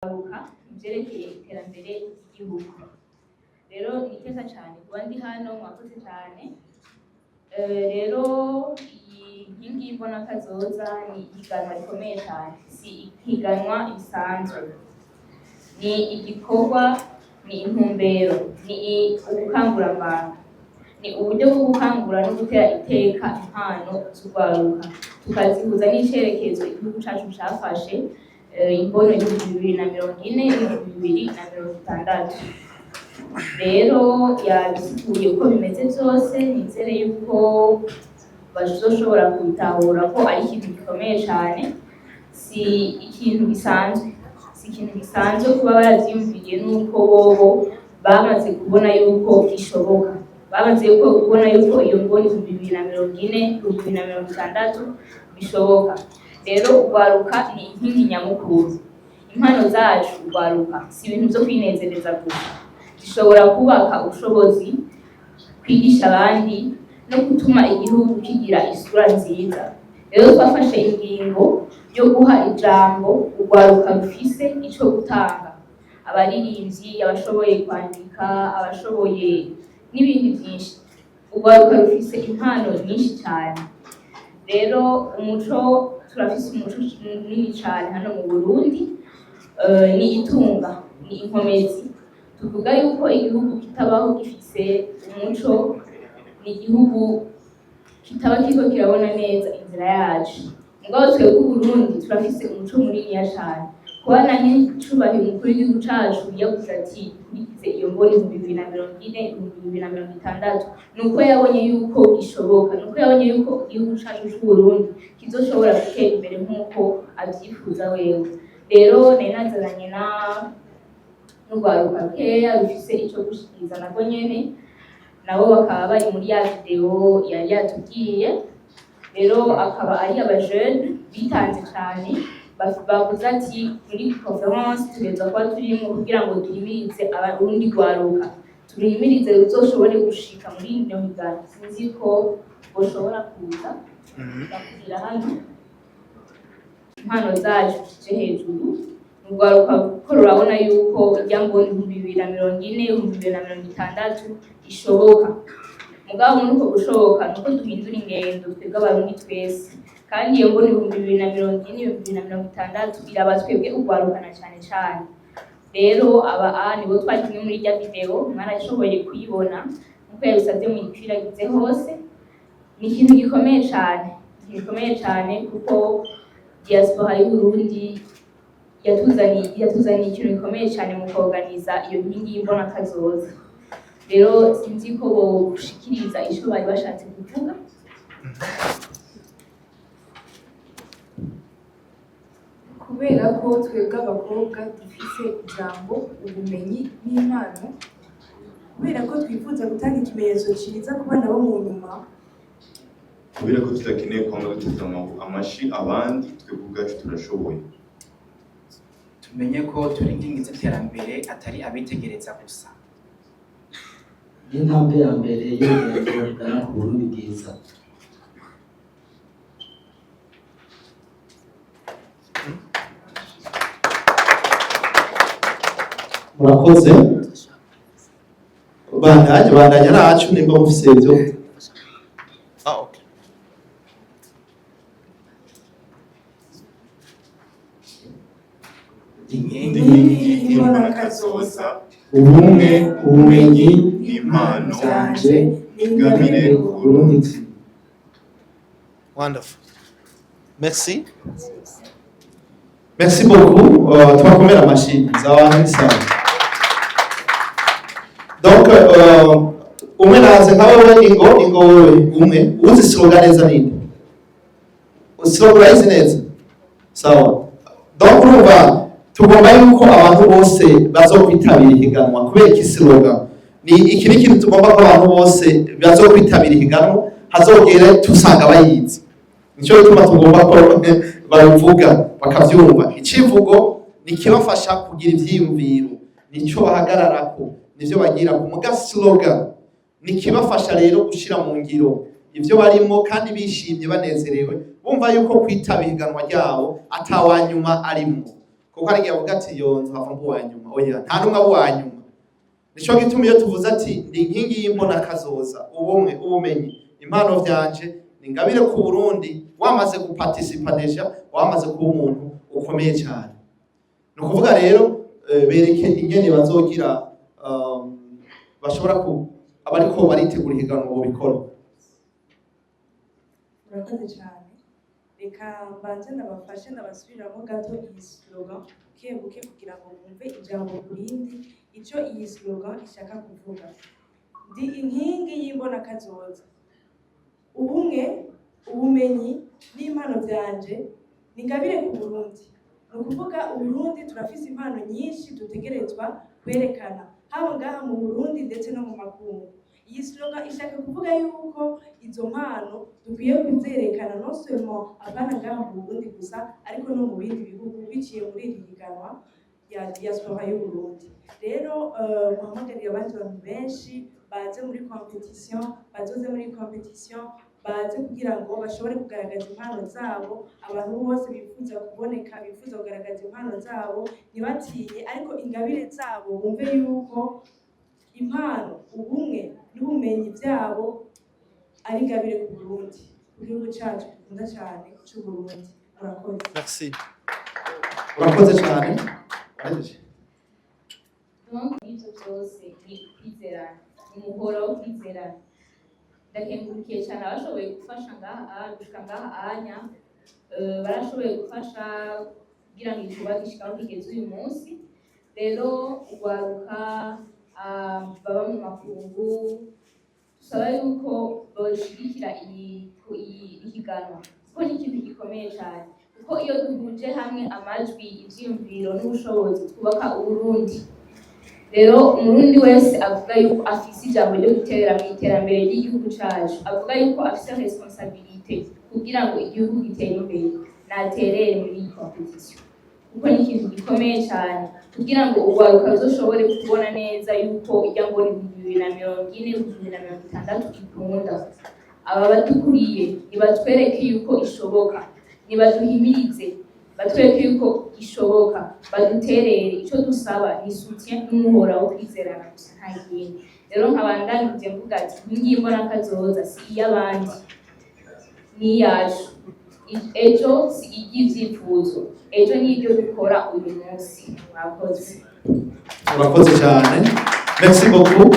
Urwaruka mu vyerekeye iterambere ry'igihugu. Rero ni iteka cyane kuba ndi hano, mwakoze cyane. Rero iyi nkingi y'imbonakazoza ni ihiganwa rikomeye cyane, si ihiganwa risanzwe, ni igikorwa, ni intumbero, ni ubukangurambaga, ni uburyo bwo gukangura no gutera iteka impano z'urwaruka, tukazihuza n'icerekezo igihugu cacu cafashe, imbono 2040 n'2060. Rero yabisiguye uko bimeze byose. Nizere yuko bazoshobora kubitahura ko ari ikintu gikomeye cyane, si ikintu gisanzwe, si ikintu gisanzwe. Kuba baravyiyumviriye nuko bobo bamaze kubona yuko gishoboka, bamaze yuko kubona yuko iyo mboni 2040, 2060 bishoboka. Rero urwaruka ni inkingi nyamukuru. Impano zacu urwaruka si ibintu vyo kwinezereza gusa, zishobora kubaka ubushobozi, kwigisha abandi no gutuma igihugu kigira isura nziza. Rero twafashe ingingo yo guha ijambo urwaruka rufise ico gutanga: abaririmbyi, abashoboye kwandika, abashoboye n'ibindi byinshi. Urwaruka rufise impano nyinshi cyane. Rero umuco, turafise umuco munini cyane hano mu Burundi. Ni itunga, ni inkomezi. Tuvuga yuko igihugu kitabaho gifise umuco ni igihugu kitaba kiriko kirabona neza inzira yacu. Mugabo twebwe Uburundi turafise umuco muniniya cane. Kuba na nyiricubahiro umukuru w'igihugu cacu yavuze ati: "Dukurikize iyo mboni 2040, 2060," ni uko yabonye yuko gishoboka, ni uko yabonye yuko igihugu cacu c'Uburundi kizoshobora gutera imbere nk'uko avyifuza wewe. Rero nari nazananye na n'urwaruka rukeya rufise ico gushikiriza nabwo nyene, nabo bakaba bari muri ya vidéo yari yatubwiye. Rero akaba ari abajene bitanze cyane, bavuze ati: "Muri conférence tugereza kuba turimo kugira ngo duhimirize urundi rwaruka, turihimirize ruzoshobore gushika muri ino higanwa." Sinzi ko boshobora kuza bakubwira hano impano zacu zije hejuru. Urwaruka kuko rurabona yuko ijya ngo 2040, 2060 ishoboka. Mugabo muri uko gushoboka nuko duhindura ingendo twebwe Abarundi twese. Kandi iyo mbona 2040, 2060 iraba twebwe urwaruka na cane cane. Rero aba a nibo twari kumwe muri irya vidéo, mwarashoboye kuyibona nkuko yabisabye muyikwiragize hose. Ni ikintu gikomeye cane, gikomeye cane, kuko diaspora y'Uburundi yatuzaniye ikintu gikomeye cyane mu kuorganiza iyo nkingi y'imbonakazoza. Rero sinzi ko boshikiriza ico bari bashatse kuvuga. Kubera ko twebwe abakobwa dufise ijambo, ubumenyi n'impano, Kubera ko twifuza gutanga ikimenyetso ciza ku bana bo mu nyuma, Kubera ko tudakeneye kwama duteze amashi abandi, twebwe ubwacu turashoboye. Tumenye ko turi inkingi z'iterambere, atari abitegereza gusa. Ni intambwe ya mbere y'urugendo rugana ku Burundi bwiza. Murakoze. Bandanye, bandanye nacu nimba mufise ivyo. Ah, okay. Inkingi Inkingi y'imbonakazoza. Ubumwe, ubumenyi n'impano byanje n'ingabire ku Burundi nzima. Wonderful. Merci. Merci beaucoup. Tubakomera amashyi. Zawa ni sawa. Donc, umwe naze nka wewe, ingo ingo wewe umwe uzi slogan neza ninde? Slogan urayizi neza? Sawa. Donc urumva tugomba yuko abantu bose bazokwitabira ihiganwa. Kubera iki slogan? Ni iki, ni ikintu tugomba ko abantu bose bazokwitabira ihiganwa hazogere tusanga bayizi. Nicyo gituma tugomba ko babivuga bakavyumva. Icivugo ni kibafasha kugira ivyiyumviro, nico bahagararako, nivyo bagira ku muga. Slogan ni kibafasha rero gushira mu ngiro ivyo barimo, kandi bishimye, banezerewe, bumva yuko kwitaba ihiganwa ryabo atawanyuma arimwo. Kuko hari igihe avuga ati: "Yo, nzava mba uwa nyuma." Oya, nta n'umwe aba uwa nyuma. Nico gituma iyo tuvuze ati ndi inkingi y'imbona kazoza, ubumwe, ubumenyi, impano vyanje ni ingabire ku Burundi, wamaze guparticipa déjà, wamaze kuba umuntu ukomeye cyane. Ni ukuvuga rero bereke ingene bazogira bashobora ku abariko baritegura ihiganwa bobikora. Murakoze cyane. Reka mbanze ndabafashe, ndabasubiriramo gato iyi slogan buke buke kugira ngo bumve ijambo ku rindi icyo iyi slogan ishaka kuvuga. Ndi inkingi y'imbonakazoza, ubumwe, ubumenyi n'impano byanje ni ingabire ku Burundi. Ni ukuvuga, Uburundi turafise impano nyinshi dutegerezwa kwerekana, haba ngaha mu Burundi ndetse no mu makungu. Iyi slogan ishaka kuvuga yuko izo mpano dukwiye kuzerekana, non seulement apana ngaha mu Burundi gusa, ariko no mu bindi bihugu, biciye muri iri higanwa ya diaspora y'u Burundi. Rero muhamagarire abandi bantu benshi baze muri compétition, bazoze muri compétition, baze kugira ngo bashobore kugaragaza impano zabo. Abantu bose bifuza kuboneka, bifuza kugaragaza impano zabo, ntibatinye, ariko ingabire zabo bumve yuko impano, ubumwe n'ubumenyi byabo ari ingabire ku Burundi, ku gihugu cyacu dukunda cyane cy'u Burundi. Murakoze. Merci, urakoze cyane. Warahejeje? Donc ibyo byose ni ukwizerana, ni umuhora wo kwizerana. Ndakengurukiye cyane abashoboye gufasha ngaha gushika ngaha anya. Barashoboye gufasha kugira ngo igikorwa gishike aho kigeze uyu munsi. Rero urwaruka baba mu makungu, dusaba yuko boshigikira iyi higanwa, kuko ni ikintu gikomeye cyane, kuko iyo duhuje hamwe amajwi, ivyiyumviro n'ubushobozi, twubaka Uburundi. Rero Umurundi wese avuga yuko afise ijambo ryo guterera mu iterambere ry'igihugu cacu, avuga yuko afise responsabilité kugira ngo igihugu gitere imbere, naterere muri iyi compétition, kuko ni ikintu gikomeye cyane kugira ngo urwaruka ruzoshobore kubona neza yuko ijya ngo ni 2040, 2060 ikunda. Aba badukuriye nibatwereke yuko ishoboka, nibaduhimirize, batwereke yuko ishoboka, baduterere. Icyo dusaba ni soutien n'umuhora wo kwizerana gusa, nta kindi. Rero nkabandanyije mvuga ati inkingi mbonakazoza si iy'abandi, ni iyacu. Ejo si iry'ivyifuzo, ejo ni ibyo dukora uyu munsi. Murakoze. Urakoze cyane, merci beaucoup.